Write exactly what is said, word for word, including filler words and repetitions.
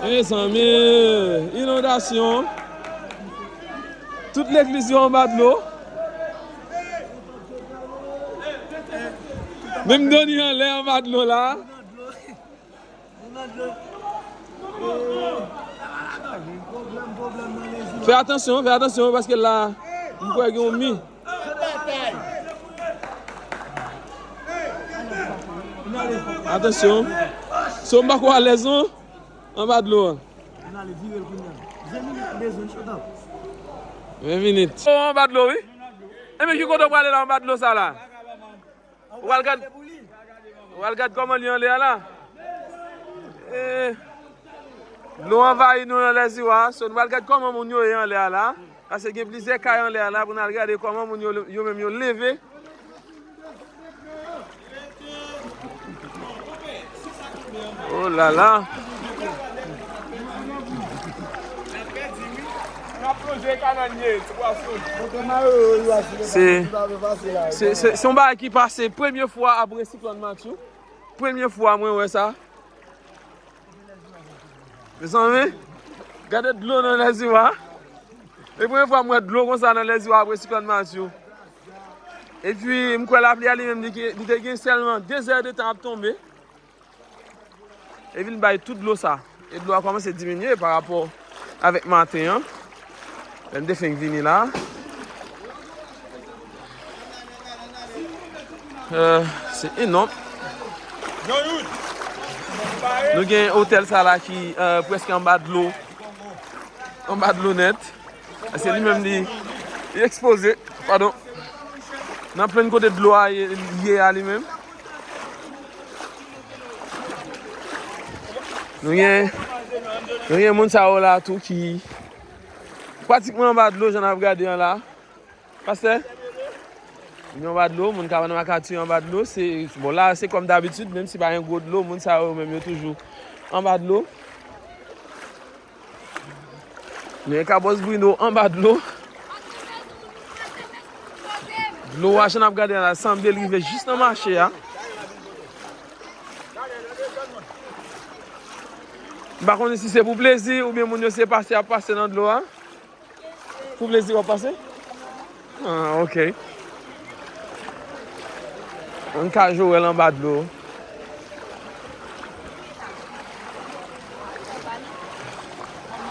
Mezanmi, inondasyon. Tout legliz yo anba dlo. Menm Doni anlè anba dlo la. Fè atansyon, fè atansyon, paske la, m kwè gen yon mi. Atansyon. So m pako alèz non. Anba dlo a. Ven minit. Oh, anba dlo, wi. Enben, ki kote w prale la anba dlo sa la? Ou al gad, ou al gad kòman li anlè a la. Eh, dlo anvayi nou nan Lèziwa. So, nou al gad kòman moun yo ye anlè a la. Paske gen plizyè kay anlè a la pou n al gade kòman moun yo, yo menm yo leve. Oh la la. Se, se, se, se yon bagay ki pase premye fwa apre siklòn Matthew. Premye fwa mwen wè sa. Mezanmi, gade dlo nan Lèziwa. E premye fwa m wè dlo konsa nan Lèziwa apre siklòn Matthew. Epi, m kwè lapli a li menm, li, li te gen sèlman de zè de tan ap tonbe. Epi l bay tout dlo sa. E dlo a kòmanse diminye pa rapò avèk maten an. Lè m te fenk vini la. Euh, se enòm. Nou gen otèl sa la ki, euh, prèske anba dlo. Anba dlo nèt. Se li menm li, li ekspoze, padon. Nan plenn kote dlo a ye, ye a li menm. Nou gen, nou gen moun sa yo la tou ki pratikman anba dlo, jan n ap gade an la. Pastè, moun yo anba dlo, moun k ap vann makati yo anba dlo, se, bon, la, se kòm dabitid, menm si pa gen gwo dlo, moun sa yo menm yo toujou anba dlo. Men kabòs Bruno anba dlo. Dlo a, jan n ap gade la, sanble l rive jis nan mache a. M pa konnen si se pou plezi oubyen moun yo se pase ap pase nan dlo a. Pou plezi w ap pase? Ah, ok. Yon kajowèl anba dlo.